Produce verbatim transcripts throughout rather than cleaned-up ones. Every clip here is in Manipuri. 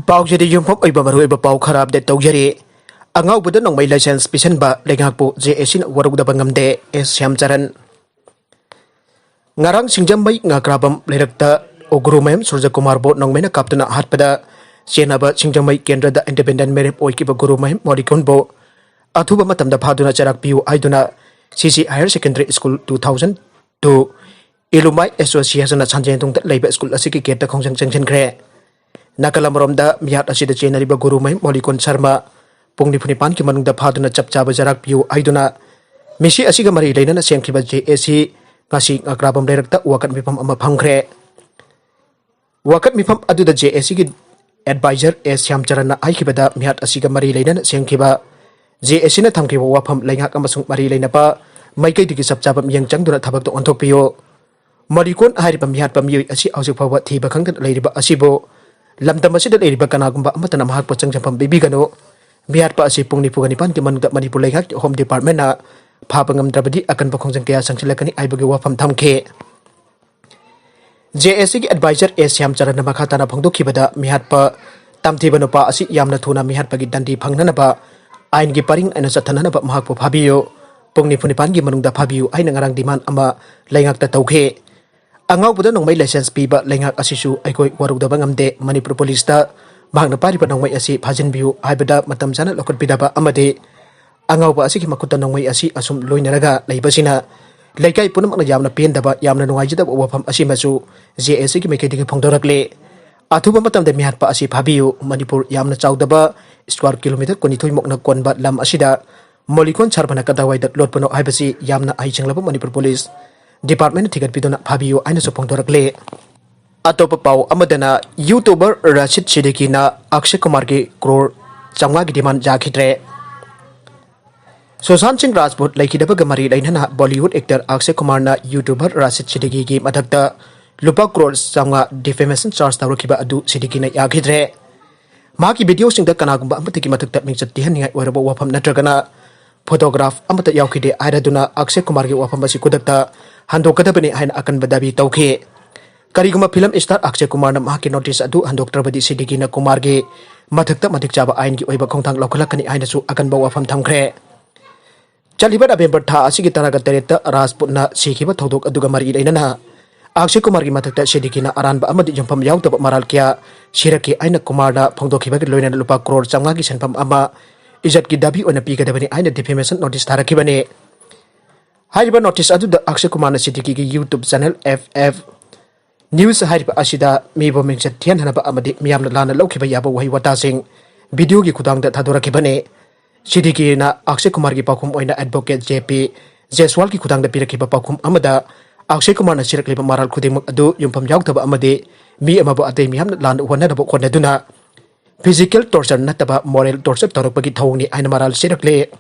ꯄꯥꯎꯁꯤꯗꯤ ꯌꯨꯝꯐꯝ ꯑꯣꯏꯕ ꯃꯔꯨꯑꯣꯏꯕ ꯄꯥꯎ ꯈꯔ ꯑꯞꯗꯦꯠ ꯇꯧꯖꯔꯤ꯫ ꯑꯉꯥꯎꯕꯗ ꯅꯣꯡꯃꯩ ꯂꯥꯏꯁꯦꯟꯁ ꯄꯤꯁꯤꯟꯕ ꯂꯩꯉꯥꯛꯄꯨ ꯖꯦ ꯑꯦ ꯁꯤꯅ ꯋꯥꯔꯧꯗꯕ ꯉꯝꯗꯦ, ꯑꯦꯁ ꯁ꯭ꯌꯥꯝꯆꯔꯟ꯫ ꯉꯔꯥꯡ ꯁꯤꯡꯖꯃꯩ ꯉꯥꯀ꯭ꯔꯥꯕꯝ ꯂꯩꯔꯛꯇ ꯒꯨꯔꯨꯃꯌꯨꯝ ꯁꯨꯔꯖꯀꯨꯃꯥꯔꯕꯨ ꯅꯣꯡꯃꯩꯅ ꯀꯥꯞꯇꯨꯅ ꯍꯥꯠꯄꯗ ꯆꯦꯟꯅꯕ ꯁꯤꯡꯖꯃꯩ ꯀꯦꯟꯗ꯭ꯔꯗ ꯏꯟꯗꯤꯄꯦꯟꯗꯦꯟ ꯃꯤꯔꯦꯞ ꯑꯣꯏꯈꯤꯕ ꯒꯨꯔꯨꯃꯌꯨꯝ ꯃꯣꯂꯤꯀꯣꯟꯕꯨ ꯑꯊꯨꯕ ꯃꯇꯝꯗ ꯐꯥꯗꯨꯅ ꯆꯩꯔꯥꯛ ꯄꯤꯌꯨ ꯍꯥꯏꯗꯨꯅ C C higher secondary school two thousand two alumni ꯑꯦꯁꯣꯁꯤꯌꯦꯁꯟꯅ ꯁꯟꯖꯦꯟꯊꯣꯡꯗ ꯂꯩꯕ ꯁ꯭ꯀꯨꯜ ꯑꯁꯤꯒꯤ ꯒꯦꯠꯇ ꯈꯣꯡꯖꯪ ꯆꯪꯁꯤꯟꯈ꯭ꯔꯦ꯫ ꯅꯥꯀꯜ ꯑꯃꯔꯣꯝꯗ ꯃꯤꯍꯥꯠ ꯑꯁꯤꯗ ꯆꯦꯟꯅꯔꯤꯕ ꯒꯨꯔꯨꯃꯌꯨꯝ ꯃꯣꯂꯤꯀꯣꯟ ꯁꯔꯃ ꯄꯨꯡ ꯅꯤꯐꯨ ꯅꯤꯄꯥꯟꯒꯤ ꯃꯅꯨꯡꯗ ꯐꯥꯗꯨꯅ ꯆꯞ ꯆꯥꯕ ꯆꯩꯔꯥꯛ ꯄꯤꯌꯨ ꯍꯥꯏꯗꯨꯅ ꯃꯤꯁꯤ ꯑꯁꯤꯒ ꯃꯔꯤ ꯂꯩꯅꯅ ꯁꯦꯝꯈꯤꯕ ꯖꯦ ꯑꯦ ꯁꯤ ꯉꯁꯤ ꯉꯥꯀ꯭ꯔꯥꯕꯝ ꯂꯩꯔꯛꯇ ꯋꯥꯀꯠ ꯃꯤꯐꯝ ꯑꯃ ꯐꯝꯈ꯭ꯔꯦ꯫ ꯋꯥꯀꯠ ꯃꯤꯐꯝ ꯑꯗꯨꯗ ꯖꯦ ꯑꯦ ꯁꯤꯒꯤ ꯑꯦꯗꯚꯥꯏꯖꯔ ꯑꯦꯁ ꯁ꯭ꯌꯥꯝꯆꯔꯟꯅ ꯍꯥꯏꯈꯤꯕꯗ ꯃꯤꯍꯥꯠ ꯑꯁꯤꯒ ꯃꯔꯤ ꯂꯩꯅꯅ ꯁꯦꯝꯈꯤꯕ ꯖꯦ ꯑꯦ ꯁꯤꯅ ꯊꯝꯈꯤꯕ ꯋꯥꯐꯝ ꯂꯩꯉꯥꯛ ꯑꯃꯁꯨꯡ ꯃꯔꯤ ꯂꯩꯅꯕ ꯃꯥꯏꯀꯩꯗꯒꯤ ꯆꯞ ꯆꯥꯕ ꯃꯤꯠꯌꯦꯡ ꯆꯪꯗꯨꯅ ꯊꯕꯛꯇ ꯑꯣꯟꯊꯣꯛꯄꯤꯌꯨ꯫ ꯃꯣꯂꯤꯀꯣꯟ ꯍꯥꯏꯔꯤꯕ ꯃꯤꯍꯥꯠꯄ ꯃꯤꯑꯣꯏ ꯑꯁꯤ ꯍꯧꯖꯤꯛ ꯐꯥꯎꯕ ꯊꯤꯕ ꯈꯪꯗꯅ ꯂꯩꯔꯤꯕ ꯑꯁꯤꯕꯨ ꯂꯝꯗꯝ ꯑꯁꯤꯗ ꯂꯩꯔꯤꯕ ꯀꯅꯥꯒꯨꯝꯕ ꯑꯃꯠꯇꯅ ꯃꯍꯥꯛꯄꯨ ꯆꯪꯖꯐꯝ ꯄꯤꯕꯤꯒꯅꯨ꯫ ꯃꯤꯍꯥꯠꯄ ꯑꯁꯤ ꯄꯨꯡ ꯅꯤꯐꯨꯒ ꯅꯤꯄꯥꯟꯒꯤ ꯃꯅꯨꯡꯗ ꯃꯅꯤꯄꯨꯔ ꯂꯩꯉꯥꯛꯀꯤ ꯍꯣꯝ ꯗꯤꯄꯥꯔꯠꯃꯦꯟꯅ ꯐꯥꯕ ꯉꯝꯗ꯭ꯔꯕꯗꯤ ꯑꯀꯟꯕ ꯈꯣꯡꯖꯪ ꯀꯌꯥ ꯆꯪꯁꯤꯜꯂꯛꯀꯅꯤ ꯍꯥꯏꯕꯒꯤ ꯋꯥꯐꯝ ꯊꯝꯈꯤ꯫ ꯖꯦ ꯑꯦ ꯁꯤꯒꯤ ꯑꯦꯗꯚꯥꯏꯖꯔ ꯑꯦꯁ ꯁ꯭ꯌꯥꯝꯆꯔꯟꯅ ꯃꯈꯥ ꯇꯥꯅ ꯐꯣꯡꯗꯣꯛꯈꯤꯕꯗ, ꯃꯤꯍꯥꯠꯄ ꯇꯝꯊꯤꯕ ꯅꯨꯄꯥ ꯑꯁꯤ ꯌꯥꯝꯅ ꯊꯨꯅ ꯃꯤꯍꯥꯠꯄꯒꯤ ꯗꯟꯗꯤ ꯐꯪꯅꯅꯕ ꯑꯥꯏꯟꯒꯤ ꯄꯔꯤꯡ ꯑꯣꯏꯅ ꯆꯠꯊꯅꯅꯕ ꯃꯍꯥꯛꯄꯨ ꯐꯥꯕꯤꯌꯨ, ꯄꯨꯡ ꯅꯤꯐꯨ ꯅꯤꯄꯥꯟꯒꯤ ꯃꯅꯨꯡꯗ ꯐꯥꯕꯤꯌꯨ ꯍꯥꯏꯅ ꯉꯔꯥꯡ ꯗꯤꯃꯥꯟ ꯑꯃ ꯂꯩꯉꯥꯛꯇ ꯇꯧꯈꯤ꯫ ꯑꯉꯥꯎꯕꯗ ꯅꯣꯡꯃꯩ ꯂꯥꯏꯁꯦꯟꯁ ꯄꯤꯕ ꯂꯩꯉꯥꯛ ꯑꯁꯤꯁꯨ ꯑꯩꯈꯣꯏ ꯋꯥꯔꯧꯗꯕ ꯉꯝꯗꯦ꯫ ꯃꯅꯤꯄꯨꯔ ꯄꯨꯂꯤꯁꯇ ꯃꯍꯥꯛꯅ ꯄꯥꯏꯔꯤꯕ ꯅꯣꯡꯃꯩ ꯑꯁꯤ ꯐꯥꯖꯤꯟꯕꯤꯌꯨ ꯍꯥꯏꯕꯗ ꯃꯇꯝ ꯆꯥꯅ ꯂꯧꯈꯠꯄꯤꯗꯕ ꯑꯃꯗꯤ ꯑꯉꯥꯎꯕ ꯑꯁꯤꯒꯤ ꯃꯈꯨꯠꯇ ꯅꯣꯡꯃꯩ ꯑꯁꯤ ꯑꯁꯨꯝ ꯂꯣꯏꯅꯔꯒ ꯂꯩꯕꯁꯤꯅ ꯂꯩꯀꯥꯏ ꯄꯨꯝꯅꯃꯛꯅ ꯌꯥꯝꯅ ꯄꯦꯟꯗꯕ, ꯌꯥꯝꯅ ꯅꯨꯡꯉꯥꯏꯖꯗꯕ ꯋꯥꯐꯝ ꯑꯁꯤꯃꯁꯨ ꯖꯦ ꯑꯦ ꯁꯤꯒꯤ ꯃꯥꯏꯀꯩꯗꯒꯤ ꯐꯣꯡꯗꯣꯔꯛꯂꯦ꯫ ꯑꯊꯨꯕ ꯃꯇꯝꯗ ꯃꯤꯍꯥꯠꯄ ꯑꯁꯤ ꯐꯥꯕꯤꯌꯨ꯫ ꯃꯅꯤꯄꯨꯔ ꯌꯥꯝꯅ ꯆꯥꯎꯗꯕ ꯁ꯭ꯀ꯭ꯋꯥꯔ ꯀꯤꯂꯣꯃꯤꯇꯔ ꯀꯨꯟꯅꯤꯊꯣꯏ ꯃꯨꯛꯅ ꯀꯣꯟꯕ ꯂꯝ ꯑꯁꯤꯗ ꯃꯣꯂꯤꯀꯣꯟ ꯁꯔꯃꯅ ꯀꯗꯥꯏꯋꯥꯏꯗ ꯂꯣꯠꯄꯅꯣ ꯍꯥꯏꯕꯁꯤ ꯌꯥꯝꯅ ꯍꯩꯁꯤꯡꯂꯕ ꯃꯅꯤꯄꯨꯔ ꯄꯨꯂꯤꯁ ꯗꯤꯄꯥꯔꯠꯃꯦꯟꯅ ꯊꯤꯒꯠꯄꯤꯗꯨꯅ ꯐꯥꯕꯤꯌꯨ ꯍꯥꯏꯅꯁꯨ ꯐꯣꯡꯗꯣꯔꯛꯂꯦ꯫ ꯑꯇꯣꯞꯄ ꯄꯥꯎ ꯑꯃꯗꯅ, YouTuber ꯔꯥꯁꯤꯗ ꯁꯤꯗꯤꯀꯤꯅ ꯑꯛꯁꯦ ꯀꯨꯃꯥꯔꯒꯤ ꯀ꯭ꯔꯣꯔ ꯆꯥꯝꯃꯉꯥꯒꯤ ꯗꯤꯃꯥꯟ ꯌꯥꯈꯤꯗ꯭ꯔꯦ꯫ ꯁꯨꯁꯥꯟ ꯁꯤꯡ ꯔꯥꯖꯄꯨꯠ ꯂꯩꯈꯤꯗꯕꯒ ꯃꯔꯤ ꯂꯩꯅꯅ ꯕꯣꯂꯤꯋꯨꯗ ꯑꯦꯛꯇꯔ ꯑꯛꯁꯦ ꯀꯨꯃꯥꯔꯅ YouTuber ꯔꯥꯁꯤꯗ ꯁꯤꯗꯤꯀꯤꯒꯤ ꯃꯊꯛꯇ ꯂꯨꯄꯥ ꯀ꯭ꯔꯣꯔ ꯆꯥꯝꯃꯉꯥ ꯗꯤꯐꯦꯃꯦꯁꯟ ꯆꯥꯔꯖ ꯇꯧꯔꯛꯈꯤꯕ ꯑꯗꯨ ꯁꯤꯗꯤꯀꯤꯅ ꯌꯥꯈꯤꯗ꯭ꯔꯦ꯫ ꯃꯍꯥꯛꯀꯤ ꯚꯤꯗꯤꯑꯣꯁꯤꯡꯗ ꯀꯅꯥꯒꯨꯝꯕ ꯑꯃꯠꯇꯒꯤ ꯃꯊꯛꯇ ꯃꯤꯡꯆꯠ ꯊꯤꯍꯟꯅꯤꯡꯉꯥꯏ ꯑꯣꯏꯔꯕ ꯋꯥꯐꯝ ꯅꯠꯇ꯭ꯔꯒꯅ ꯐꯣꯇꯣꯒ꯭ꯔꯥꯐ ꯑꯃꯠꯇ ꯌꯥꯎꯈꯤꯗꯦ ꯍꯥꯏꯔꯗꯨꯅ ꯑꯛꯁꯦ ꯀꯨꯃꯥꯔꯒꯤ ꯋꯥꯐꯝ ꯑꯁꯤ ꯈꯨꯗꯛꯇ ꯍꯟꯗꯣꯛꯀꯗꯕꯅꯤ ꯍꯥꯏꯅ ꯑꯀꯟꯕ ꯗꯥꯕꯤ ꯇꯧꯈꯤ꯫ ꯀꯔꯤꯒꯨꯝꯕ film star ꯑꯛꯁꯦ ꯀꯨꯃꯥꯔꯅ ꯃꯍꯥꯛꯀꯤ notice ꯑꯗꯨ ꯍꯟꯗꯣꯛꯇ꯭ꯔꯕꯗꯤ ꯁꯤꯗꯤꯒꯤꯅ ꯀꯨꯃꯥꯔꯒꯤ ꯃꯊꯛꯇ ꯃꯇꯤꯛ ꯆꯥꯕ ꯑꯥꯏꯟꯒꯤ ꯑꯣꯏꯕ ꯈꯣꯡꯊꯥꯡ ꯂꯧꯈꯠꯂꯛꯀꯅꯤ ꯍꯥꯏꯅꯁꯨ ꯑꯀꯟꯕ ꯋꯥꯐꯝ ꯊꯝꯈ꯭ꯔꯦ꯫ ꯆꯠꯂꯤꯕ ꯅꯕꯦꯝꯕꯔ ꯊꯥ ꯑꯁꯤꯒꯤ ꯇꯔꯥꯒ ꯇꯔꯦꯠꯇ ꯔꯥꯖꯄꯨꯠꯅ ꯁꯤꯈꯤꯕ ꯊꯧꯗꯣꯛ ꯑꯗꯨꯒ ꯃꯔꯤ ꯂꯩꯅꯅ ꯑꯛꯁꯦ ꯀꯨꯃꯥꯔꯒꯤ ꯃꯊꯛꯇ ꯁꯤꯗꯤꯒꯤꯅ ꯑꯔꯥꯟꯕ ꯑꯃꯗꯤ ꯌꯨꯝꯐꯝ ꯌꯥꯎꯗꯕ ꯃꯔꯥꯜ ꯀꯌꯥ ꯁꯤꯔꯛꯈꯤ ꯍꯥꯏꯅ ꯀꯨꯃꯥꯔꯅ ꯐꯣꯡꯗꯣꯛꯈꯤꯕꯒ ꯂꯣꯏꯅꯅ ꯂꯨꯄꯥ ꯀ꯭ꯔꯣꯔ ꯆꯥꯝꯃꯉꯥꯒꯤ ꯁꯦꯟꯐꯝ ꯑꯃ ꯏꯖꯠꯀꯤ ꯗꯥꯕꯤ ꯑꯣꯏꯅ ꯄꯤꯒꯗꯕꯅꯤ ꯍꯥꯏꯅ defamation notice ꯊꯥꯔꯛꯈꯤꯕꯅꯤ꯫ ꯍꯥꯏꯔꯤꯕ notice ꯑꯗꯨꯗ ꯑꯛꯁꯦ ꯀꯨꯃꯥꯔꯅ ꯁꯤꯗꯤꯒꯤꯒꯤ YouTube channel F F News ꯍꯥꯏꯔꯤꯕ ꯑꯁꯤꯗ ꯃꯤꯕꯨ ꯃꯤꯡꯆꯠ ꯊꯤꯍꯟꯅꯕ ꯑꯃꯗꯤ ꯃꯤꯌꯥꯝꯅ ꯂꯥꯟꯅ ꯂꯧꯈꯤꯕ ꯌꯥꯕ ꯋꯥꯍꯩ ꯋꯥꯇꯥꯁꯤꯡ videoꯒꯤ ꯈꯨꯊꯥꯡꯗ ꯊꯥꯗꯣꯔꯛꯈꯤꯕꯅꯤ꯫ ꯁꯤꯗꯤꯒꯤꯅ ꯑꯛꯁꯦ ꯀꯨꯃꯥꯔꯒꯤ ꯄꯥꯎꯈꯨꯝ ꯑꯣꯏꯅ advocate J P ꯖꯦꯁ꯭ꯋꯥꯜꯒꯤ ꯈꯨꯊꯥꯡꯗ ꯄꯤꯔꯛꯈꯤꯕ ꯄꯥꯎꯈꯨꯝ ꯑꯃꯗ ꯑꯛꯁꯦ ꯀꯨꯃꯥꯔꯅ ꯁꯤꯔꯛꯂꯤꯕ ꯃꯔꯥꯜ ꯈꯨꯗꯤꯡꯃꯛ ꯑꯗꯨ ꯌꯨꯝꯐꯝ ꯌꯥꯎꯗꯕ ꯑꯃꯗꯤ ꯃꯤ ꯑꯃꯕꯨ ꯑꯇꯩ ꯃꯤꯌꯥꯝꯅ ꯂꯥꯟꯅ ꯎꯍꯟꯅꯅꯕ ꯍꯣꯠꯅꯗꯨꯅ physical torture ꯅꯠꯇꯕ moral torture ꯇꯧꯔꯛꯄꯒꯤ ꯊꯧꯑꯣꯡꯅꯤ ꯍꯥꯏꯅ ꯃꯔꯥꯜ ꯁꯤꯔꯛꯂꯦ꯫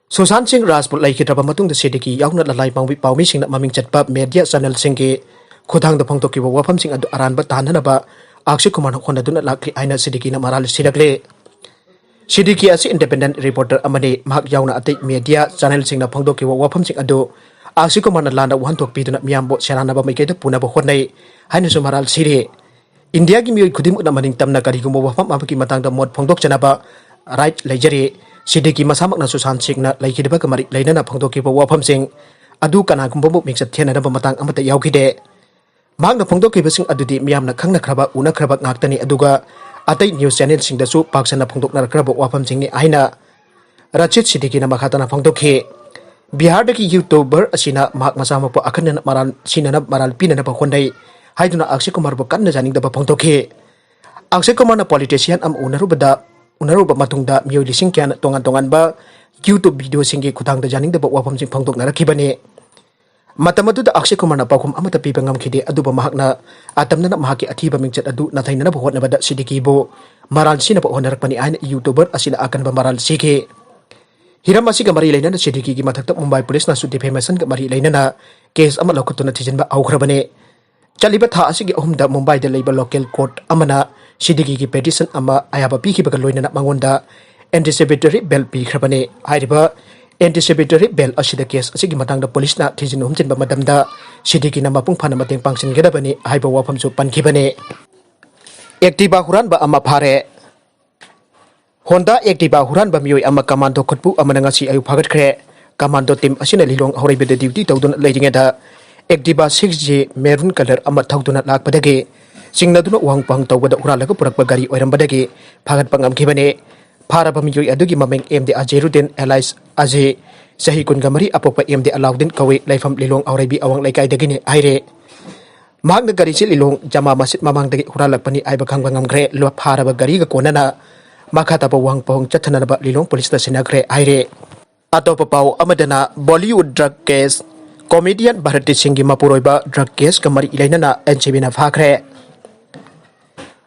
ꯁꯨꯁꯥꯟ ꯁꯤꯡ ꯔꯥꯖꯄꯨꯠ ꯂꯩꯈꯤꯗ꯭ꯔꯕ ꯃꯇꯨꯡꯗ ꯁꯤꯗꯤꯒꯤ ꯌꯥꯎꯅ ꯂꯅꯥꯏ ꯄꯥꯎꯃꯤ-, ꯄꯥꯎꯃꯤꯁꯤꯡꯅ ꯃꯃꯤꯡ ꯆꯠꯄ media channelꯁꯤꯡꯒꯤ ꯈꯨꯊꯥꯡꯗ ꯐꯣꯡꯗꯣꯛꯈꯤꯕ ꯋꯥꯐꯝꯁꯤꯡ ꯑꯗꯨ ꯑꯔꯥꯟꯕ ꯇꯥꯍꯟꯅꯕ ꯑꯛꯁꯦ ꯀꯨꯃꯥꯔꯅ ꯍꯣꯠꯅꯗꯨꯅ ꯂꯥꯛꯂꯤ ꯍꯥꯏꯅ ꯁꯤꯗꯤꯒꯤꯅ ꯃꯔꯥꯜ ꯁꯤꯔꯛꯂꯦ꯫ ꯁꯤꯗꯤꯒꯤ ꯑꯁꯤ independent reporter ꯑꯃꯅꯤ꯫ ꯃꯍꯥꯛ ꯌꯥꯎꯅ ꯑꯇꯩ media channelꯁꯤꯡꯅ ꯐꯣꯡꯗꯣꯛꯈꯤꯕ ꯋꯥꯐꯝꯁꯤꯡ ꯑꯗꯨ ꯑꯛꯁꯦ ꯀꯨꯃꯥꯔꯅ ꯂꯥꯟꯅ ꯋꯥꯍꯟꯊꯣꯛ ꯄꯤꯗꯨꯅ ꯃꯤꯌꯥꯝꯕꯨ ꯁꯦꯔꯥꯟꯅꯕ ꯃꯥꯏꯀꯩꯗ ꯄꯨꯅꯕ ꯍꯣꯠꯅꯩ ꯍꯥꯏꯅꯁꯨ ꯃꯔꯥꯜ ꯁꯤꯔꯤ꯫ ꯏꯟꯗꯤꯌꯥꯒꯤ ꯃꯤꯑꯣꯏ ꯈꯨꯗꯤꯡꯃꯛꯅ ꯃꯅꯤꯡ ꯇꯝꯅ ꯀꯔꯤꯒꯨꯝꯕ ꯋꯥꯐꯝ ꯑꯃꯒꯤ ꯃꯇꯥꯡꯗ ꯃꯣꯠ ꯐꯣꯡꯗꯣꯛꯆꯅꯕ right ꯂꯩꯖꯔꯤ꯫ ꯁꯤꯗꯤꯒꯤ ꯃꯁꯥꯃꯛꯅꯁꯨ ꯁꯨꯁꯥꯟ ꯁꯤꯡꯅ ꯂꯩꯈꯤꯗꯕꯒ ꯃꯔꯤ ꯂꯩꯅꯅ ꯐꯣꯡꯗꯣꯛꯈꯤꯕ ꯋꯥꯐꯝꯁꯤꯡ ꯑꯗꯨ ꯀꯅꯥꯒꯨꯝꯕꯕꯨ ꯃꯤꯡꯆꯠ ꯊꯤꯍꯟꯅꯕ ꯃꯇꯥꯡ ꯑꯃꯠꯇ ꯌꯥꯎꯈꯤꯗꯦ꯫ ꯃꯍꯥꯛꯅ ꯐꯣꯡꯗꯣꯛꯈꯤꯕꯁꯤꯡ ꯑꯗꯨꯗꯤ ꯃꯤꯌꯥꯝꯅ ꯈꯪꯅꯈ꯭ꯔꯕ, ꯎꯅꯈ꯭ꯔꯕ ꯉꯥꯛꯇꯅꯤ, ꯑꯗꯨꯒ ꯑꯇꯩ news channelꯁꯤꯡꯗꯁꯨ ꯄꯥꯛ ꯁꯟꯅ ꯐꯣꯡꯗꯣꯛꯅꯔꯛꯈ꯭ꯔꯕ ꯋꯥꯐꯝꯁꯤꯡꯅꯤ ꯍꯥꯏꯅ ꯔꯆꯤꯠ ꯁꯤꯗꯤꯒꯤꯅ ꯃꯈꯥ ꯇꯥꯅ ꯐꯣꯡꯗꯣꯛꯈꯤ꯫ ꯕꯤꯍꯥꯔꯗꯒꯤ YouTuber ꯑꯁꯤꯅ ꯃꯍꯥꯛ ꯃꯁꯥꯃꯛꯄꯨ ꯑꯈꯟꯅꯅ ꯃꯔꯥꯜ ꯁꯤꯅꯅꯕ, ꯃꯔꯥꯜ ꯄꯤꯅꯅꯕ ꯍꯣꯠꯅꯩ ꯍꯥꯏꯗꯨꯅ ꯑꯛꯁꯦ ꯀꯨꯃꯥꯔꯕꯨ ꯀꯟꯅ ꯌꯥꯅꯤꯡꯗꯕ ꯐꯣꯡꯗꯣꯛꯈꯤ꯫ ꯑꯛꯁꯦ ꯀꯨꯃꯥꯔꯅ politician ꯑꯃ ꯎꯅꯔꯨꯕꯗ, ꯎꯅꯔꯨꯕ ꯃꯇꯨꯡꯗ ꯃꯤꯑꯣꯏ ꯂꯤꯁꯤꯡ ꯀꯌꯥꯅ ꯇꯣꯉꯥꯟ ꯇꯣꯉꯥꯟꯕ YouTube videoꯁꯤꯡꯒꯤ ꯈꯨꯊꯥꯡꯗ ꯌꯥꯅꯤꯡꯗꯕ ꯋꯥꯐꯝꯁꯤꯡ ꯐꯣꯡꯗꯣꯛꯅꯔꯛꯈꯤꯕꯅꯤ꯫ ꯃꯇꯝ ꯑꯗꯨꯗ ꯑꯛꯁꯦ ꯀꯨꯃꯥꯔꯅ ꯄꯥꯎꯈꯨꯝ ꯑꯃꯠꯇ ꯄꯤꯕ ꯉꯝꯈꯤꯗꯦ, ꯑꯗꯨꯕꯨ ꯃꯍꯥꯛꯅ ꯑꯇꯝꯅꯅ ꯃꯍꯥꯛꯀꯤ ꯑꯊꯤꯕ ꯃꯤꯡꯆꯠ ꯑꯗꯨ ꯅꯥꯊꯩꯅꯅꯕ ꯍꯣꯠꯅꯕꯗ ꯁꯤꯗꯤꯒꯤꯕꯨ ꯃꯔꯥꯜ ꯁꯤꯅꯕ ꯍꯣꯠꯅꯔꯛꯄꯅꯤ ꯍꯥꯏꯅ YouTuber ꯑꯁꯤꯅ ꯑꯀꯟꯕ ꯃꯔꯥꯜ ꯁꯤꯈꯤ꯫ ꯍꯤꯔꯝ ꯑꯁꯤꯒ ꯃꯔꯤ ꯂꯩꯅꯅ ꯁꯤꯗꯤꯒꯤꯒꯤ ꯃꯊꯛꯇ ꯃꯨꯝꯕꯥꯏ ꯄꯨꯂꯤꯁꯅꯁꯨ defamationꯒ ꯃꯔꯤ ꯂꯩꯅꯅ case ꯑꯃ ꯂꯧꯈꯠꯇꯨꯅ ꯊꯤꯖꯤꯟꯕ ꯍꯧꯈ꯭ꯔꯕꯅꯤ꯫ ꯆꯠꯂꯤꯕ ꯊꯥ ꯑꯁꯤꯒꯤ ꯑꯍꯨꯝꯗ ꯃꯨꯝꯕꯥꯏꯗ ꯂꯩꯕ local court ꯑꯃꯅ ꯁꯤꯗꯤꯒꯤꯒꯤ petition ꯑꯃ ꯑꯌꯥꯕ ꯄꯤꯈꯤꯕꯒ ꯂꯣꯏꯅꯅ ꯃꯉꯣꯟꯗ anticipatory bail ꯄꯤꯈ꯭ꯔꯕꯅꯤ꯫ ꯍꯥꯏꯔꯤꯕ ꯑꯦꯟꯇꯤꯁꯤꯄꯦꯇꯣꯔꯤ ꯕꯦꯜ ꯑꯁꯤꯗ ꯀꯦꯁ ꯑꯁꯤꯒꯤ ꯃꯇꯥꯡꯗ ꯄꯨꯂꯤꯁꯅ ꯊꯤꯖꯤꯟ ꯍꯨꯝꯖꯤꯟꯕ ꯃꯇꯝꯗ ꯁꯤꯗꯤꯒꯤꯅ ꯃꯄꯨꯡ ꯐꯥꯅ ꯃꯇꯦꯡ ꯄꯥꯡꯁꯤꯟꯒꯗꯕꯅꯤ ꯍꯥꯏꯕ ꯋꯥꯐꯝꯁꯨ ꯄꯟꯈꯤꯕꯅꯤ꯫ ꯑꯦꯛꯇꯤꯚꯥ ꯍꯨꯔꯥꯟꯕ ꯑꯃ ꯐꯥꯔꯦ꯫ ꯍꯣꯟꯗꯥ ꯑꯦꯛꯇꯤꯚꯥ ꯍꯨꯔꯥꯟꯕ ꯃꯤꯑꯣꯏ ꯑꯃ ꯀꯃꯥꯟꯗꯣ ꯈꯨꯠꯄꯨ ꯑꯃꯅ ꯉꯁꯤ ꯑꯌꯨꯛ ꯐꯥꯒꯠꯈ꯭ꯔꯦ꯫ ꯀꯃꯥꯟꯗꯣ ꯇꯤꯝ ꯑꯁꯤꯅ ꯂꯤꯂꯣꯡ ꯍꯧꯔꯩꯕꯗ ꯗ꯭ꯌꯨꯇꯤ ꯇꯧꯗꯨꯅ ꯂꯩꯔꯤꯉꯩꯗ Activa six J maroon colour ꯑꯃ ꯊꯧꯗꯨꯅ ꯂꯥꯛꯄꯗꯒꯤ ꯆꯤꯡꯅꯗꯨꯅ ꯎꯍꯪ ꯄꯨꯍꯪ ꯇꯧꯕꯗ ꯍꯨꯔꯥꯜꯂꯒ ꯄꯨꯔꯛꯄ ꯒꯥꯔꯤ ꯑꯣꯏꯔꯝꯕꯗꯒꯤ ꯐꯥꯒꯠꯄ ꯉꯝꯈꯤꯕꯅꯤ꯫ ꯐꯥꯔꯕ ꯃꯤꯑꯣꯏ ꯑꯗꯨꯒꯤ ꯃꯃꯤꯡ ꯑꯦꯝ ꯗꯤ ꯑꯖꯦꯔꯨꯗꯤꯟ ꯑꯦꯂꯥꯏꯁ ꯑꯖꯦ, ꯆꯍꯤ ꯀꯨꯟꯒ ꯃꯔꯤ, ꯑꯄꯣꯛꯄ ꯑꯦꯝ ꯗꯤ ꯑꯂꯥꯎꯗꯤꯟ ꯀꯧꯏ, ꯂꯩꯐꯝ ꯂꯤꯂꯣꯡ ꯍꯧꯔꯩꯕꯤ ꯑꯋꯥꯡ ꯂꯩꯀꯥꯏꯗꯒꯤꯅꯤ ꯍꯥꯏꯔꯦ꯫ ꯃꯍꯥꯛꯅ ꯒꯥꯔꯤꯁꯤ ꯂꯤꯂꯣꯡ ꯖꯃꯥ ꯃꯁꯖꯤꯗ ꯃꯃꯥꯡꯗꯒꯤ ꯍꯨꯔꯥꯜꯂꯛꯄꯅꯤ ꯍꯥꯏꯕ ꯈꯪꯕ ꯉꯝꯈ꯭ꯔꯦ꯫ ꯂ-, ꯐꯥꯔꯕ ꯒꯥꯔꯤꯒ ꯀꯣꯟꯅꯅ ꯃꯈꯥ ꯇꯥꯕ ꯋꯥꯍꯪ ꯄꯥꯎꯍꯪ ꯆꯠꯊꯅꯅꯕ ꯂꯤꯂꯣꯡ ꯄꯨꯂꯤꯁꯇ ꯁꯤꯟꯅꯈ꯭ꯔꯦ ꯍꯥꯏꯔꯦ꯫ ꯑꯇꯣꯞꯄ ꯄꯥꯎ ꯑꯃꯗꯅ ꯕꯣꯂꯤꯋꯨꯗ ꯗ꯭ꯔꯒ ꯀꯦꯁ, ꯀꯣꯃꯦꯗꯤꯌꯟ ꯚꯥꯔꯠꯇꯤ ꯁꯤꯡꯒꯤ ꯃꯄꯨꯔꯣꯏꯕ ꯗ꯭ꯔꯒ ꯀꯦꯁꯀ ꯃꯔꯤ ꯂꯩꯅꯅ ꯑꯦꯟ ꯁꯤ ꯕꯤꯅ ꯐꯥꯈ꯭ꯔꯦ꯫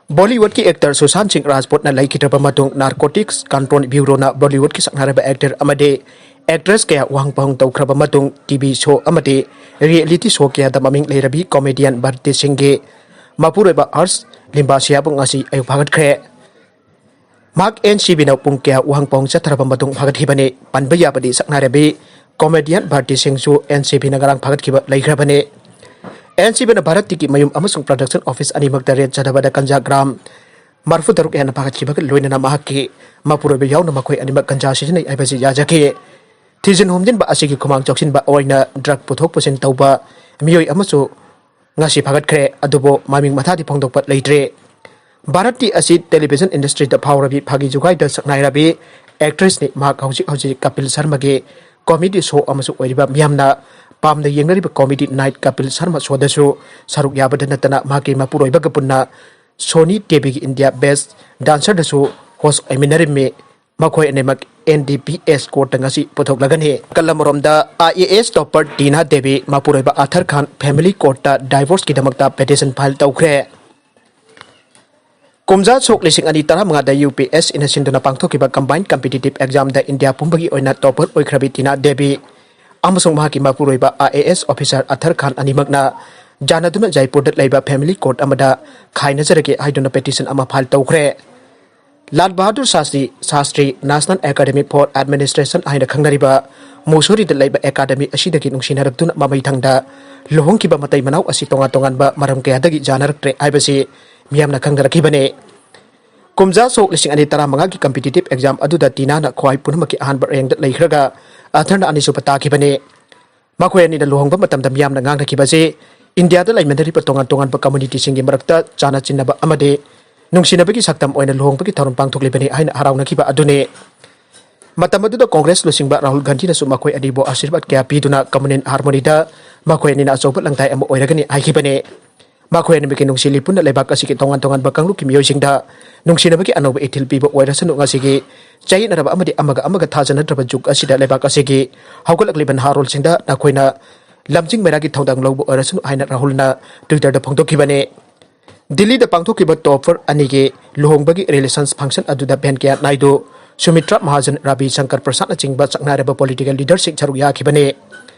ꯕꯣꯂꯤꯋꯨꯗꯀꯤ ꯑꯦꯛꯇꯔ ꯁꯨꯁꯥꯟ ꯁꯤꯡ ꯔꯥꯖꯄꯨꯠꯅ ꯂꯩꯈꯤꯗ꯭ꯔꯕ ꯃꯇꯨꯡ ꯅꯥꯔꯀꯣꯇꯤꯛꯁ ꯀꯟꯇ꯭ꯔꯣꯜ ꯕ꯭ꯌꯨꯔꯣꯅ ꯕꯣꯂꯤꯋꯨꯗꯀꯤ ꯁꯛꯅꯥꯏꯔꯕ ꯑꯦꯛꯇꯔ ꯑꯃꯗꯤ ꯑꯦꯛꯇ꯭ꯔꯦꯁ ꯀꯌꯥ ꯋꯥꯍꯪ ꯄꯥꯎꯍꯪ ꯇꯧꯈ꯭ꯔꯕ ꯃꯇꯨꯡ ꯇꯤ ꯚꯤ ꯁꯣ ꯑꯃꯗꯤ ꯔꯤꯌꯦꯂꯤꯇꯤ ꯁꯣ ꯀꯌꯥꯗ ꯃꯃꯤꯡ ꯂꯩꯔꯕꯤ ꯀꯣꯃꯦꯗꯤꯌꯟ ꯚꯥꯔꯇꯤ ꯁꯤꯡꯒꯤ ꯃꯄꯨꯔꯣꯏꯕ ꯍꯔꯁ ꯂꯤꯝꯕꯥꯁꯤꯌꯥꯕꯨ ꯉꯁꯤ ꯑꯌꯨꯛ ꯐꯥꯒꯠꯈ꯭ꯔꯦ꯫ ꯃꯍꯥꯛ ꯑꯦꯟ ꯁꯤ ꯕꯤꯅ ꯄꯨꯡ ꯀꯌꯥ ꯋꯥꯍꯪ ꯄꯥꯎꯍꯪ ꯆꯠꯊꯔꯕ ꯃꯇꯨꯡ ꯐꯥꯒꯠꯈꯤꯕꯅꯤ꯫ ꯄꯟꯕ ꯌꯥꯕꯗꯤ ꯁꯛꯅꯥꯏꯔꯕꯤ ꯀꯣꯃꯦꯗꯤꯌꯟ ꯚꯥꯔꯇꯤ ꯁꯤꯡꯁꯨ ꯑꯦꯟ ꯁꯤ ꯕꯤꯅ ꯉꯔꯥꯡ ꯐꯥꯒꯠꯈꯤꯕ ꯂꯩꯈ꯭ꯔꯕꯅꯤ꯫ ꯑꯦꯟ ꯁꯤ ꯕꯤꯅ ꯚꯥꯔꯠꯇꯤꯒꯤ ꯃꯌꯨꯝ ꯑꯃꯁꯨꯡ ꯄ꯭ꯔꯗꯛꯁꯟ ꯑꯣꯐꯤꯁ ꯑꯅꯤꯃꯛꯇ ꯔꯦꯗ ꯆꯠꯊꯕꯗ ꯒꯟꯖꯥ ꯒ꯭ꯔꯥꯝ ꯃꯔꯤꯐꯨ ꯇꯔꯨꯛ ꯍꯦꯟꯅ ꯐꯥꯒꯠꯈꯤꯕꯒ ꯂꯣꯏꯅꯅ ꯃꯍꯥꯛꯀꯤ ꯃꯄꯨꯔꯣꯏꯕ ꯌꯥꯎꯅ ꯃꯈꯣꯏ ꯑꯅꯤꯃꯛ ꯒꯟꯖꯥ ꯁꯤꯖꯤꯟꯅꯩ ꯍꯥꯏꯕꯁꯤ ꯌꯥꯖꯈꯤ꯫ ꯊꯤꯖꯤꯟ ꯍꯨꯝꯖꯤꯟꯕ ꯑꯁꯤꯒꯤ ꯈꯨꯃꯥꯡ ꯆꯥꯎꯁꯤꯟꯕ ꯑꯣꯏꯅ ꯗ꯭ꯔꯒ ꯄꯨꯊꯣꯛ ꯄꯨꯁꯤꯟ ꯇꯧꯕ ꯃꯤꯑꯣꯏ ꯑꯃꯁꯨ ꯉꯁꯤ ꯐꯥꯒꯠꯈ꯭ꯔꯦ, ꯑꯗꯨꯕꯨ ꯃꯃꯤꯡ ꯃꯊꯥꯗꯤ ꯐꯣꯡꯗꯣꯛꯄ ꯂꯩꯇ꯭ꯔꯦ꯫ ꯚꯥꯔꯠꯇꯤ ꯑꯁꯤ ꯇꯦꯂꯤꯚꯤꯖꯟ ꯏꯟꯗꯁꯇ꯭ꯔꯤꯗ ꯐꯥꯎꯔꯕꯤ ꯐꯥꯒꯤ ꯖꯨꯒꯥꯏꯗ ꯁꯛꯅꯥꯏꯔꯕꯤ ꯑꯦꯛꯇ꯭ꯔꯦꯁꯅꯤ꯫ ꯃꯍꯥꯛ ꯍꯧꯖꯤꯛ ꯍꯧꯖꯤꯛ ꯀꯄꯤꯜ ꯁꯔꯃꯒꯤ ꯀꯣꯃꯦꯗꯤ ꯁꯣ ꯑꯃꯁꯨ ꯑꯣꯏꯔꯤꯕ ꯃꯤꯌꯥꯝꯅ ꯄꯥꯝꯅ ꯌꯦꯡꯅꯔꯤꯕ ꯀꯣꯃꯦꯗꯤ ꯅꯥꯏꯠ ꯀꯄꯤꯜ ꯁꯔꯃ ꯁꯣꯗꯁꯨ ꯁꯔꯨꯛ ꯌꯥꯕꯗ ꯅꯠꯇꯅ ꯃꯍꯥꯛꯀꯤ ꯃꯄꯨꯔꯣꯏꯕꯒ ꯄꯨꯟꯅ ꯁꯣꯅꯤ ꯇꯤ ꯚꯤꯒꯤ ꯏꯟꯗꯤꯌꯥ ꯕꯦꯁ ꯗꯥꯟꯁꯔꯗꯁꯨ ꯍꯣꯁ ꯑꯣꯏꯃꯤꯟꯅꯔꯝꯃꯤ꯫ ꯃꯈꯣꯏ ꯑꯅꯤꯃꯛ ꯑꯦꯟ ꯗꯤ ꯄꯤ ꯑꯦꯁ ꯀꯣꯔꯠꯇ ꯉꯁꯤ ꯄꯨꯊꯣꯛꯂꯒꯅꯤ꯫ ꯅꯥꯀꯜ ꯑꯃꯔꯣꯝꯗ, ꯑꯥꯏ ꯑꯦ ꯑꯦꯁ ꯇꯣꯄꯔ ꯇꯤꯅꯥ ꯗꯦꯕꯤ ꯃꯄꯨꯔꯣꯏꯕ ꯑꯥꯊꯔ ꯈꯥꯟ ꯐꯦꯃꯤꯂꯤ ꯀꯣꯔꯠꯇ ꯗꯥꯏꯚꯣꯔꯁꯀꯤꯗꯃꯛꯇ ꯄꯦꯇꯤꯁꯟ ꯐꯥꯏꯜ ꯇꯧꯈ꯭ꯔꯦ꯫ ꯀꯨꯝꯖꯥ ꯁꯣꯛ ꯂꯤꯁꯤꯡ ꯑꯅꯤ ꯇꯔꯥꯃꯉꯥꯗ ꯌꯨ ꯄꯤ ꯑꯦꯁ ꯁꯤꯅ ꯁꯤꯟꯗꯨꯅ ꯄꯥꯡꯊꯣꯛꯈꯤꯕ ꯀꯝꯕꯥꯏꯟ ꯀꯝꯄꯤꯇꯤꯇꯤꯞ ꯑꯦꯛꯖꯥꯝꯗ ꯏꯟꯗꯤꯌꯥ ꯄꯨꯝꯕꯒꯤ ꯑꯣꯏꯅ ꯇꯣꯄꯔ ꯑꯣꯏꯈ꯭ꯔꯕꯤ ꯇꯤꯅꯥ ꯗꯦꯕꯤ ꯑꯃꯁꯨꯡ ꯃꯍꯥꯛꯀꯤ ꯃꯄꯨꯔꯣꯏꯕ ꯑꯥꯏ ꯑꯦ ꯑꯦꯁ ꯑꯣꯐꯤꯁꯥꯔ ꯑꯊꯔ ꯈꯥꯟ ꯑꯅꯤꯃꯛꯅ ꯌꯥꯅꯗꯨꯅ ꯖꯥꯏꯄꯨꯔꯗ ꯂꯩꯕ ꯐꯦꯃꯤꯂꯤ ꯀꯣꯔꯠ ꯑꯃꯗ ꯈꯥꯏꯅꯖꯔꯒꯦ ꯍꯥꯏꯗꯨꯅ ꯄꯦꯇꯤꯁꯟ ꯑꯃ ꯐꯥꯏꯜ ꯇꯧꯈ꯭ꯔꯦ꯫ Lal Bahadur Shastri, Shastri National Academy for Administration ꯍꯥꯏꯅ ꯈꯪꯅꯔꯤꯕ ꯃꯨꯁꯣꯔꯤꯗ ꯂꯩꯕ ꯑꯦꯀꯥꯗꯃꯤ ꯑꯁꯤꯗꯒꯤ ꯅꯨꯡꯁꯤꯅꯔꯛꯇꯨꯅ ꯃꯃꯩ ꯊꯪꯗ ꯂꯨꯍꯣꯡꯈꯤꯕ ꯃꯇꯩ ꯃꯅꯥꯎ ꯑꯁꯤ ꯇꯣꯉꯥꯟ ꯇꯣꯉꯥꯟꯕ ꯃꯔꯝ ꯀꯌꯥꯗꯒꯤ ꯌꯥꯅꯔꯛꯇ꯭ꯔꯦ ꯍꯥꯏꯕꯁꯤ ꯃꯤꯌꯥꯝꯅ ꯈꯪꯅꯔꯛꯈꯤꯕꯅꯤ꯫ ꯀꯨꯝꯖꯥ ꯁꯣꯛ ꯂꯤꯁꯤꯡ ꯑꯅꯤ ꯇꯔꯥꯃꯉꯥꯒꯤ competitive exam ꯑꯗꯨꯗ ꯇꯤꯅꯥꯅ ꯈ꯭ꯋꯥꯏ ꯄꯨꯝꯅꯃꯛꯀꯤ ꯑꯍꯥꯟꯕ ꯔꯦꯡꯗ ꯂꯩꯈ꯭ꯔꯒ ꯑꯊꯔꯅ ꯑꯅꯤꯁꯨꯕ ꯇꯥꯈꯤꯕꯅꯤ꯫ ꯃꯈꯣꯏ ꯑꯅꯤꯅ ꯂꯨꯍꯣꯡꯕ ꯃꯇꯝꯗ ꯃꯤꯌꯥꯝꯅ ꯉꯥꯡꯅꯈꯤꯕ ꯑꯁꯤ ꯏꯟꯗꯤꯌꯥꯗ ꯂꯩꯃꯤꯟꯅꯔꯤꯕ ꯇꯣꯉꯥꯟ ꯇꯣꯉꯥꯟꯕ ꯀꯝꯃ꯭ꯌꯨꯅꯤꯇꯤꯁꯤꯡꯒꯤ ꯃꯔꯛꯇ ꯆꯥꯟꯅ ꯆꯤꯟꯅꯕ ꯑꯃꯗꯤ ꯅꯨꯡꯁꯤꯅꯕꯒꯤ ꯁꯛꯇꯝ ꯑꯣꯏꯅ ꯂꯨꯍꯣꯡꯕꯒꯤ ꯊꯧꯔꯝ ꯄꯥꯡꯊꯣꯛꯂꯤꯕꯅꯤ ꯍꯥꯏꯅ ꯍꯔꯥꯎꯅꯈꯤꯕ ꯑꯗꯨꯅꯤ꯫ ꯃꯇꯝ ꯑꯗꯨꯗ ꯀꯣꯡꯒ꯭ꯔꯦꯁ ꯂꯨꯆꯤꯡꯕ ꯔꯥꯍꯨꯜ ꯒꯥꯟꯙꯤꯅꯁꯨ ꯃꯈꯣꯏ ꯑꯅꯤꯕꯨ ꯑꯥꯁꯤꯔꯕꯥꯗ ꯀꯌꯥ ꯄꯤꯗꯨꯅ ꯀꯝꯃꯨꯅꯦꯜ ꯍꯥꯔꯃꯣꯅꯤꯗ ꯃꯈꯣꯏ ꯑꯅꯤꯅ ꯑꯆꯧꯕ ꯂꯪꯗꯥꯏ ꯑꯃ ꯑꯣꯏꯔꯒꯅꯤ ꯍꯥꯏꯈꯤꯕꯅꯤ꯫ ꯃꯈꯣꯏ ꯑꯅꯤꯃꯛꯀꯤ ꯅꯨꯡꯁꯤ ꯂꯤꯄꯨꯟꯅ ꯂꯩꯕꯥꯛ ꯑꯁꯤꯒꯤ ꯇꯣꯉꯥꯟ ꯇꯣꯉꯥꯟꯕ ꯀꯥꯡꯂꯨꯞꯀꯤ ꯃꯤꯑꯣꯏꯁꯤꯡꯗ ꯅꯨꯡꯁꯤꯅꯕꯒꯤ ꯑꯅꯧꯕ ꯏꯊꯤꯜ ꯄꯤꯕ ꯑꯣꯏꯔꯁꯅꯨ, ꯉꯁꯤꯒꯤ ꯆꯌꯦꯠꯅꯔꯕ ꯑꯃꯗꯤ ꯑꯃꯒ ꯑꯃꯒ ꯊꯥꯖꯅꯗ꯭ꯔꯕ ꯖꯨꯒ ꯑꯁꯤꯗ ꯂꯩꯕꯥꯛ ꯑꯁꯤꯒꯤ ꯍꯧꯒꯠꯂꯛꯂꯤꯕ ꯅꯍꯥꯔꯣꯜꯁꯤꯡꯗ ꯅꯈꯣꯏꯅ ꯂꯝꯖꯤꯡ ꯃꯩꯔꯥꯒꯤ ꯊꯧꯗꯥꯡ ꯂꯧꯕ ꯑꯣꯏꯔꯁꯅꯨ ꯍꯥꯏꯅ ꯔꯥꯍꯨꯜꯅ Twitterꯗ ꯐꯣꯡꯗꯣꯛꯈꯤꯕꯅꯤ꯫ ꯗꯤꯜꯂꯤꯗ ꯄꯥꯡꯊꯣꯛꯈꯤꯕ topper ꯑꯅꯤꯒꯤ ꯂꯨꯍꯣꯡꯕꯒꯤ relations function ꯑꯗꯨꯗ ꯚꯦꯟꯀꯌꯥ ꯅꯥꯏꯗꯨ, ꯁꯨꯃꯤꯇ꯭ꯔꯥ ꯃꯍꯥꯖꯟ, ꯔꯕꯤ ꯁꯪꯀꯔ ꯄ꯭ꯔꯁꯥꯗꯅꯆꯤꯡꯕ ꯁꯛꯅꯥꯏꯔꯕ political leaderꯁꯤꯡ ꯁꯔꯨꯛ ꯌꯥꯈꯤꯕꯅꯤ꯫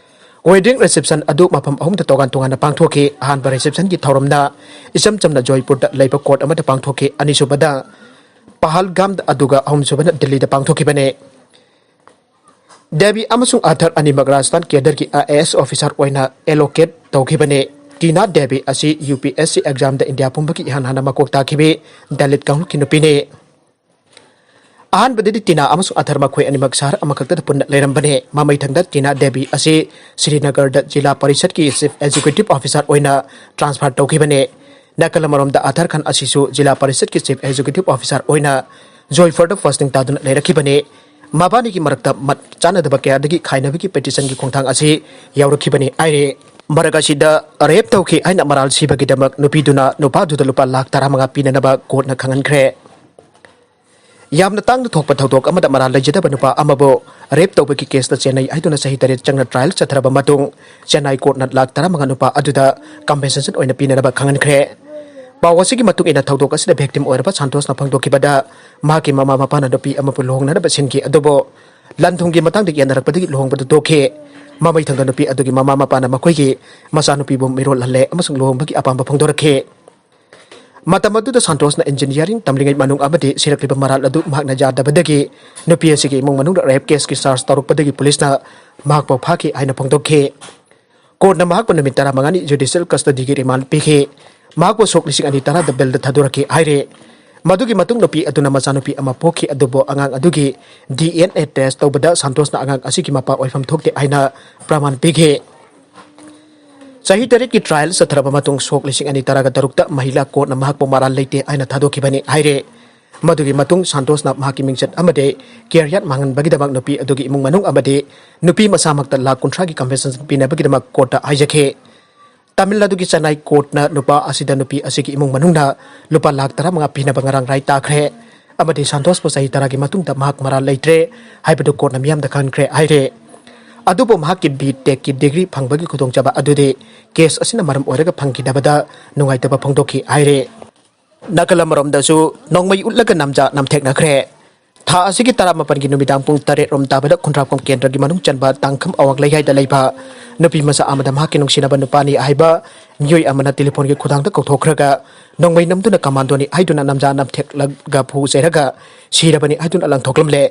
Wedding reception ꯑꯗꯨ ꯃꯐꯝ ꯑꯍꯨꯝꯗ ꯇꯣꯉꯥꯟ ꯇꯣꯉꯥꯟꯅ ꯄꯥꯡꯊꯣꯛꯈꯤ꯫ ꯑꯍꯥꯟꯕ receptionꯒꯤ ꯊꯧꯔꯝꯅ ꯏꯆꯝ ꯆꯝꯅ ꯖꯣꯏꯄꯨꯔꯗ ꯂꯩꯕ court ꯑꯃꯗ ꯄꯥꯡꯊꯣꯛꯈꯤ꯫ ꯑꯅꯤꯁꯨꯕꯗ ꯄꯍꯜꯒꯥꯝꯗ, ꯑꯗꯨꯒ ꯑꯍꯨꯝꯁꯨꯕꯅ ꯗꯤꯜꯂꯤꯗ ꯄꯥꯡꯊꯣꯛꯈꯤꯕꯅꯤ꯫ ꯗꯦꯕꯤ ꯑꯃꯁꯨꯡ ꯑꯊꯔ ꯑꯅꯤꯃꯛ ꯔꯥꯖꯁꯊꯥꯟ cadreꯒꯤ IAS officer ꯑꯣꯏꯅ allocate ꯇꯧꯈꯤꯕꯅꯤ꯫ ꯇꯤꯅꯥ ꯗꯦꯕꯤ ꯑꯁꯤ UPSC examꯗ ꯏꯟꯗꯤꯌꯥ ꯄꯨꯝꯕꯒꯤ ꯏꯍꯥꯟ ꯍꯥꯟꯅ ꯃꯀꯣꯛ ꯇꯥꯈꯤꯕꯤ ꯗꯂꯤꯠ ꯀꯥꯡꯂꯨꯞꯀꯤ ꯅꯨꯄꯤꯅꯤ꯫ ꯑꯍꯥꯟꯕꯗꯗꯤ ꯇꯤꯅꯥ ꯑꯃꯁꯨꯡ ꯑꯊꯔ ꯃꯈꯣꯏ ꯑꯅꯤꯃꯛ ꯁꯍꯔ ꯑꯃꯈꯛꯇꯗ ꯄꯨꯟꯅ ꯂꯩꯔꯝꯕꯅꯤ꯫ ꯃꯃꯩꯊꯪꯗ ꯇꯤꯅꯥ ꯗꯦꯕꯤ ꯑꯁꯤ ꯁ꯭ꯔꯤꯅꯒꯔꯗ ꯖꯤꯂꯥ ꯄꯔꯤꯁꯠꯀꯤ chief executive officer ꯑꯣꯏꯅ transfer ꯇꯧꯈꯤꯕꯅꯤ꯫ ꯅꯥꯀꯜ ꯑꯃꯔꯣꯝꯗ ꯑꯊꯔ ꯈꯥꯟ ꯑꯁꯤꯁꯨ ꯖꯤꯂꯥ ꯄꯔꯤꯁꯠꯀꯤ chief executive officer ꯑꯣꯏꯅ ꯖꯣꯏꯐꯔꯗ posting ꯇꯥꯗꯨꯅ ꯂꯩꯔꯛꯈꯤꯕꯅꯤ꯫ ꯃꯕꯥꯅꯤꯒꯤ ꯃꯔꯛꯇ ꯃꯠ ꯆꯥꯅꯗꯕ ꯀꯌꯥꯗꯒꯤ ꯈꯥꯏꯅꯕꯒꯤ petitionꯒꯤ ꯈꯣꯡꯊꯥꯡ ꯑꯁꯤ ꯌꯥꯎꯔꯛꯈꯤꯕꯅꯤ ꯍꯥꯏꯔꯤ꯫ ꯃꯔꯛ ꯑꯁꯤꯗ rape ꯇꯧꯈꯤ ꯍꯥꯏꯅ ꯃꯔꯥꯜ ꯁꯤꯕꯒꯤꯗꯃꯛ ꯅꯨꯄꯤꯗꯨꯅ ꯅꯨꯄꯥꯗꯨꯗ ꯂꯨꯄꯥ ꯂꯥꯈ ꯇꯔꯥꯃꯉꯥ ꯄꯤꯅꯅꯕ courtꯅ ꯈꯪꯍꯟꯈ꯭ꯔꯦ꯫ ꯌꯥꯝꯅ ꯇꯥꯡꯅ ꯊꯣꯛꯄ ꯊꯧꯗꯣꯛ ꯑꯃꯗ ꯃꯔꯥꯜ ꯂꯩꯖꯗꯕ ꯅꯨꯄꯥ ꯑꯃꯕꯨ rape ꯇꯧꯕꯒꯤ caseꯇ ꯆꯦꯟꯅꯩ ꯍꯥꯏꯗꯨꯅ ꯆꯍꯤ ꯇꯔꯦꯠ ꯆꯪꯅ trial ꯆꯠꯊꯔꯕ ꯃꯇꯨꯡ ꯆꯦꯟꯅꯥꯏ courtꯅ ꯂꯥꯈ ꯇꯔꯥꯃꯉꯥ ꯅꯨꯄꯥ ꯑꯗꯨꯗ compensation ꯑꯣꯏꯅ ꯄꯤꯅꯅꯕ ꯈꯪꯍꯟꯈ꯭ꯔꯦ꯫ ꯄꯥꯎ ꯑꯁꯤꯒꯤ ꯃꯇꯨꯡ ꯏꯟꯅ ꯊꯧꯗꯣꯛ ꯑꯁꯤꯗ victim ꯑꯣꯏꯔꯕ ꯁꯥꯟꯇꯣꯁꯅ ꯐꯣꯡꯗꯣꯛꯈꯤꯕꯗ ꯃꯍꯥꯛꯀꯤ ꯃꯃꯥ ꯃꯄꯥꯅ ꯅꯨꯄꯤ ꯑꯃꯕꯨ ꯂꯨꯍꯣꯡꯅꯅꯕ ꯁꯤꯟꯈꯤ, ꯑꯗꯨꯕꯨ ꯂꯟ ꯊꯨꯝꯒꯤ ꯃꯇꯥꯡꯗ ꯌꯦꯠꯅꯔꯛꯄꯗꯒꯤ ꯂꯨꯍꯣꯡꯕꯗꯨ ꯇꯣꯛꯈꯤ꯫ ꯃꯃꯩ ꯊꯪꯕ ꯅꯨꯄꯤ ꯑꯗꯨꯒꯤ ꯃꯃꯥ ꯃꯄꯥꯅ ꯃꯈꯣꯏꯒꯤ ꯃꯆꯥꯅꯨꯄꯤꯕꯨ ꯃꯤꯔꯣꯜꯍꯜꯂꯦ ꯑꯃꯁꯨꯡ ꯂꯨꯍꯣꯡꯕꯒꯤ ꯑꯄꯥꯝꯕ ꯐꯣꯡꯗꯣꯔꯛꯈꯤ꯫ ꯃꯇꯝ ꯑꯗꯨꯗ ꯁꯥꯟꯇꯣꯁꯅ ꯏꯟꯖꯤꯅꯤꯌꯥꯔꯤꯡ ꯇꯝꯂꯤꯉꯩ ꯃꯅꯨꯡ ꯑꯃꯗꯤ ꯁꯤꯔꯛꯂꯤꯕ ꯃꯔꯥꯜ ꯑꯗꯨ ꯃꯍꯥꯛꯅ ꯌꯥꯗꯕꯗꯒꯤ ꯅꯨꯄꯤ ꯑꯁꯤꯒꯤ ꯏꯃꯨꯡ ꯃꯅꯨꯡꯗ ꯔꯦꯞ ꯀꯦꯁꯀꯤ ꯆꯥꯔꯖ ꯇꯧꯔꯛꯄꯗꯒꯤ ꯄꯨꯂꯤꯁꯅ ꯃꯍꯥꯛꯄꯨ ꯐꯥꯈꯤ ꯍꯥꯏꯅ ꯐꯣꯡꯗꯣꯛꯈꯤ꯫ ꯀꯣꯔꯠꯅ ꯃꯍꯥꯛꯄꯨ ꯅꯨꯃꯤꯠ ꯇꯔꯥꯃꯉꯥꯅꯤ ꯖꯨꯗꯤꯁꯤꯌꯦꯜ ꯀꯁꯇꯗꯤꯒꯤ ꯔꯤꯃꯥꯟ ꯄꯤꯈꯤ꯫ ꯃꯍꯥꯛꯄꯨ ꯁꯣꯛ ꯂꯤꯁꯤꯡ ꯑꯅꯤ ꯇꯔꯥꯗ ꯕꯦꯜꯗ ꯊꯥꯗꯣꯔꯛꯈꯤ ꯍꯥꯏꯔꯦ꯫ ꯃꯗꯨꯒꯤ ꯃꯇꯨꯡ ꯅꯨꯄꯤ ꯑꯗꯨꯅ ꯃꯆꯥꯅꯨꯄꯤ ꯑꯃ ꯄꯣꯛꯈꯤ, ꯑꯗꯨꯕꯨ ꯑꯉꯥꯡ ꯑꯗꯨꯒꯤ ꯗꯤ ꯑꯦꯟ ꯑꯦ ꯇꯦꯁ ꯇꯧꯕꯗ ꯁꯥꯟꯇꯣꯁꯅ ꯑꯉꯥꯡ ꯑꯁꯤꯒꯤ ꯃꯄꯥ ꯑꯣꯏꯐꯝ ꯊꯣꯛꯇꯦ ꯍꯥꯏꯅ ꯄ꯭ꯔꯃꯥꯟ ꯄꯤꯈꯤ꯫ ꯆꯍꯤ ꯇꯔꯦꯠꯀꯤ ꯇ꯭ꯔꯥꯏꯜ ꯆꯠꯊꯔꯕ ꯃꯇꯨꯡ ꯁꯣꯛ ꯂꯤꯁꯤꯡ ꯑꯅꯤ ꯇꯔꯥꯒ ꯇꯔꯨꯛꯇ ꯃꯍꯤꯂꯥ ꯀꯣꯔꯠꯅ ꯃꯍꯥꯛꯄꯨ ꯃꯔꯥꯜ ꯂꯩꯇꯦ ꯍꯥꯏꯅ ꯊꯥꯗꯣꯛꯈꯤꯕꯅꯤ ꯍꯥꯏꯔꯦ꯫ ꯃꯗꯨꯒꯤ ꯃꯇꯨꯡ ꯁꯥꯟꯇꯣꯁꯅ ꯃꯍꯥꯛꯀꯤ ꯃꯤꯡꯆꯠ ꯑꯃꯗꯤ ꯀꯦꯔꯤꯌꯔ ꯃꯥꯡꯍꯟꯕꯒꯤꯗꯃꯛ ꯅꯨꯄꯤ ꯑꯗꯨꯒꯤ ꯏꯃꯨꯡ ꯃꯅꯨꯡ ꯑꯃꯗꯤ ꯅꯨꯄꯤ ꯃꯁꯥꯃꯛꯇ ꯂꯥꯈ ꯀꯨꯟꯊ꯭ꯔꯥꯒꯤ ꯀꯝꯄꯦꯟꯁꯦꯁꯟ ꯄꯤꯅꯕꯒꯤꯗꯃꯛ ꯀꯣꯔꯠꯇ ꯍꯥꯏꯖꯈꯤ꯫ ꯇꯥꯃꯤꯜ ꯅꯥꯗꯨꯒꯤ ꯆꯦꯟꯅꯥꯏ ꯀꯣꯔꯠꯅ ꯅꯨꯄꯥ ꯑꯁꯤꯗ ꯅꯨꯄꯤ ꯑꯁꯤꯒꯤ ꯏꯃꯨꯡ ꯃꯅꯨꯡꯅ ꯂꯨꯄꯥ ꯂꯥꯈ ꯇꯔꯥꯃꯉꯥ ꯄꯤꯅꯕ ꯉꯔꯥꯡ ꯔꯥꯏ ꯇꯥꯈ꯭ꯔꯦ ꯑꯃꯗꯤ ꯁꯥꯟꯇꯣꯁꯄꯨ ꯆꯍꯤ ꯇꯔꯥꯒꯤ ꯃꯇꯨꯡꯗ ꯃꯍꯥꯛ ꯃꯔꯥꯜ ꯂꯩꯇ꯭ꯔꯦ ꯍꯥꯏꯕꯗꯨ ꯀꯣꯔꯠꯅ ꯃꯤꯌꯥꯝꯗ ꯈꯪꯍꯟꯈ꯭ꯔꯦ ꯍꯥꯏꯔꯦ꯫ ꯑꯗꯨꯕꯨ ꯃꯍꯥꯛꯀꯤ ꯕꯤ ꯇꯦꯛꯀꯤ ꯗꯤꯒ꯭ꯔꯤ ꯐꯪꯕꯒꯤ ꯈꯨꯗꯣꯡꯆꯥꯕ ꯑꯗꯨꯗꯤ ꯀꯦꯁ ꯑꯁꯤꯅ ꯃꯔꯝ ꯑꯣꯏꯔꯒ ꯐꯪꯈꯤꯗꯕꯗ ꯅꯨꯡꯉꯥꯏꯇꯕ ꯐꯣꯡꯗꯣꯛꯈꯤ ꯍꯥꯏꯔꯦ꯫ ꯅꯥꯀꯜ ꯑꯃꯔꯣꯝꯗꯁꯨ ꯅꯣꯡꯃꯩ ꯎꯠꯂꯒ ꯅꯝꯖ ꯅꯝꯊꯦꯛꯅꯈ꯭ꯔꯦ꯫ ꯊꯥ ꯑꯁꯤꯒꯤ ꯇꯔꯥꯃꯥꯄꯟꯒꯤ ꯅꯨꯃꯤꯗꯥꯡ ꯄꯨꯡ ꯇꯔꯦꯠ ꯔꯣꯝ ꯇꯥꯕꯗ ꯈꯨꯟꯗ꯭ꯔꯥꯛꯄꯝ ꯀꯦꯟꯗ꯭ꯔꯒꯤ ꯃꯅꯨꯡ ꯆꯟꯕ ꯇꯥꯡꯈꯝ ꯑꯋꯥꯡ ꯂꯩꯀꯥꯏꯗ ꯂꯩꯕ ꯅꯨꯄꯤ ꯃꯆꯥ ꯑꯃꯗ ꯃꯍꯥꯛꯀꯤ ꯅꯨꯡꯁꯤꯅꯕ ꯅꯨꯄꯥꯅꯤ ꯍꯥꯏꯕ ꯃꯤꯑꯣꯏ ꯑꯃꯅ ꯇꯦꯂꯤꯐꯣꯟꯒꯤ ꯈꯨꯊꯥꯡꯗ ꯀꯧꯊꯣꯛꯈ꯭ꯔꯒ ꯅꯣꯡꯃꯩ ꯅꯝꯗꯨꯅ ꯀꯃꯥꯟꯗꯣꯅꯤ ꯍꯥꯏꯗꯨꯅ ꯅꯝꯖ ꯅꯝꯊꯦꯛꯂꯒ ꯐꯨ ꯆꯩꯔꯒ ꯁꯤꯔꯕꯅꯤ ꯍꯥꯏꯗꯨꯅ ꯂꯪꯊꯣꯛꯂꯝꯂꯦ꯫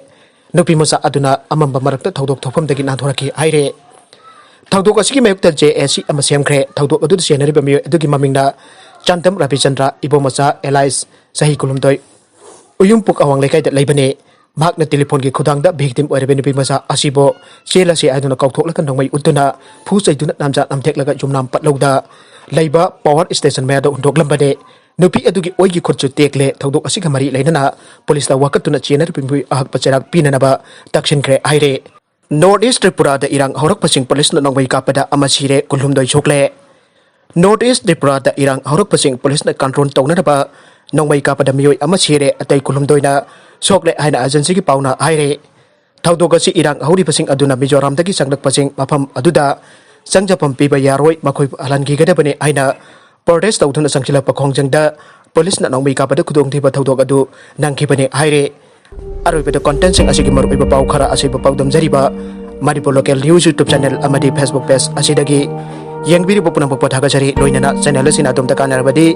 ꯅꯨꯄꯤ ꯃꯆꯥ ꯑꯗꯨꯅ ꯑꯃꯝꯕ ꯃꯔꯛꯇ ꯊꯧꯗꯣꯛ ꯊꯣꯛꯐꯝꯗꯒꯤ ꯅꯥꯟꯊꯣꯔꯛꯈꯤ ꯍꯥꯏꯔꯦ꯫ ꯊꯧꯗꯣꯛ ꯑꯁꯤꯒꯤ ꯃꯥꯌꯣꯛꯇ ꯖꯦ ꯑꯦ ꯁꯤ ꯑꯃ ꯁꯦꯝꯈ꯭ꯔꯦ꯫ ꯊꯧꯗꯣꯛ ꯑꯗꯨꯗ ꯆꯦꯟꯅꯔꯤꯕ ꯃꯤꯑꯣꯏ ꯑꯗꯨꯒꯤ ꯃꯃꯤꯡꯅ ꯆꯥꯟꯗꯝ ꯔꯕꯤꯆꯟꯗ꯭ꯔ, ꯏꯕꯣꯃꯆꯥ ꯑꯦꯂꯥꯏꯁ, ꯆꯍꯤ ꯀꯨꯟꯍꯨꯝꯗꯣꯏ, ꯎꯌꯨꯝꯄꯨꯛ ꯑꯋꯥꯡ ꯂꯩꯀꯥꯏꯗ ꯂꯩꯕꯅꯤ꯫ ꯃꯍꯥꯛꯅ ꯇꯦꯂꯤꯐꯣꯟꯒꯤ ꯈꯨꯊꯥꯡꯗ ꯚꯤꯛꯇꯤꯝ ꯑꯣꯏꯔꯕ ꯅꯨꯄꯤ ꯃꯆꯥ ꯑꯁꯤꯕꯨ ꯆꯦꯜꯂꯁꯤ ꯍꯥꯏꯗꯨꯅ ꯀꯧꯊꯣꯛꯂꯒ ꯅꯣꯡꯃꯩ ꯎꯠꯇꯨꯅ ꯐꯨ ꯆꯩꯗꯨꯅ ꯅꯝꯖ ꯅꯝꯊꯦꯛꯂꯒ ꯌꯨꯝꯅꯥꯝ ꯄꯠꯂꯧꯗ ꯂꯩꯕ ꯄꯥꯋꯔ ꯁ꯭ꯇꯦꯁꯟ ꯃꯌꯥꯗ ꯍꯨꯟꯗꯣꯛꯂꯝꯕꯅꯤ꯫ ꯅꯨꯄꯤ ꯑꯗꯨꯒꯤ ꯑꯣꯏꯒꯤ ꯈꯨꯠꯁꯨ ꯇꯦꯛꯂꯦ꯫ ꯊꯧꯗꯣꯛ ꯑꯁꯤꯒ ꯃꯔꯤ ꯂꯩꯅꯅ ꯄꯨꯂꯤꯁꯇ ꯋꯥꯀꯠꯇꯨꯅ ꯆꯦꯟꯅꯔꯤꯕ ꯃꯤꯑꯣꯏ ꯑꯍꯛꯄ ꯆꯩꯔꯥꯛ ꯄꯤꯅꯅꯕ ꯇꯛꯁꯤꯟꯈ꯭ꯔꯦ ꯍꯥꯏꯔꯦ꯫ ꯅꯣꯔꯠ ꯏꯁ ꯇ꯭ꯔꯤꯄꯨꯔꯥꯗ ꯏꯔꯥꯡ ꯍꯧꯔꯛꯄꯁꯤꯡ ꯄꯨꯂꯤꯁꯅ ꯅꯣꯡꯃꯩ ꯀꯥꯞꯄꯗ ꯑꯃ ꯁꯤꯔꯦ, ꯀꯨꯟꯍꯨꯝꯗꯣꯏ ꯁꯣꯛꯂꯦ꯫ ꯅꯣꯔꯠ ꯏꯁ ꯇ꯭ꯔꯤꯄꯨꯔꯥꯗ ꯏꯔꯥꯡ ꯍꯧꯔꯛꯄꯁꯤꯡ ꯄꯨꯂꯤꯁꯅ ꯀꯟꯇ꯭ꯔꯣꯜ ꯇꯧꯅꯅꯕ ꯅꯣꯡꯃꯩ ꯀꯥꯞꯄꯗ ꯃꯤꯑꯣꯏ ꯑꯃ ꯁꯤꯔꯦ, ꯑꯇꯩ ꯀꯨꯟꯍꯨꯝꯗꯣꯏꯅ ꯁꯣꯛꯂꯦ ꯍꯥꯏꯅ ꯑꯦꯖꯦꯟꯁꯤꯒꯤ ꯄꯥꯎꯅ ꯍꯥꯏꯔꯦ꯫ ꯊꯧꯗꯣꯛ ꯑꯁꯤ ꯏꯔꯥꯡ ꯍꯧꯔꯤꯕꯁꯤꯡ ꯑꯗꯨꯅ ꯃꯤꯖꯣꯔꯥꯝꯗꯒꯤ ꯆꯪꯂꯛꯄꯁꯤꯡ ꯃꯐꯝ ꯑꯗꯨꯗ ꯆꯪꯖꯐꯝ ꯄꯤꯕ ꯌꯥꯔꯣꯏ, ꯃꯈꯣꯏꯕꯨ ꯍꯜꯍꯟꯈꯤꯒꯗꯕꯅꯤ ꯍꯥꯏꯅ ꯄ꯭ꯔꯣꯇꯦꯁ ꯇꯧꯗꯨꯅ ꯆꯪꯁꯤꯜꯂꯛꯄ ꯈꯣꯡꯖꯪꯗ ꯄꯨꯂꯤꯁꯅ ꯅꯣꯡꯃꯩ ꯀꯥꯞꯄꯗ ꯈꯨꯗꯣꯡꯊꯤꯕ ꯊꯧꯗꯣꯛ ꯑꯗꯨ ꯅꯪꯈꯤꯕꯅꯤ ꯍꯥꯏꯔꯦ꯫ ꯑꯔꯣꯏꯕꯗ ꯀꯣꯟꯇꯦꯟꯁꯤꯡ ꯑꯁꯤꯒꯤ ꯃꯔꯨꯑꯣꯏꯕ ꯄꯥꯎ ꯈꯔ ꯑꯁꯤꯕꯨ ꯄꯥꯎꯗꯝꯖꯔꯤꯕ Manipur local news YouTube channel ꯑꯃꯗꯤ ꯐꯦꯁꯕꯨꯛ ꯄꯦꯖ ꯑꯁꯤꯗꯒꯤ ꯌꯦꯡꯕꯤꯔꯤꯕ ꯄꯨꯝꯅꯃꯛꯄꯨ ꯊꯥꯒꯠꯆꯔꯤ꯫ ꯂꯣꯏꯅꯅ ꯆꯦꯅꯦꯜ ꯑꯁꯤꯅ ꯑꯗꯣꯝꯗ ꯀꯥꯟꯅꯔꯕꯗꯤ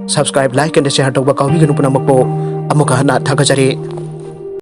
Subscribe, like and share ꯇꯧꯕ ꯀꯥꯎꯕꯤꯒꯅꯨ ꯄꯨꯝꯅꯃꯛꯄꯨ꯫ ꯑꯃꯨꯛꯀ ꯍꯟꯅ ꯊꯥꯒꯠꯆꯔꯤ꯫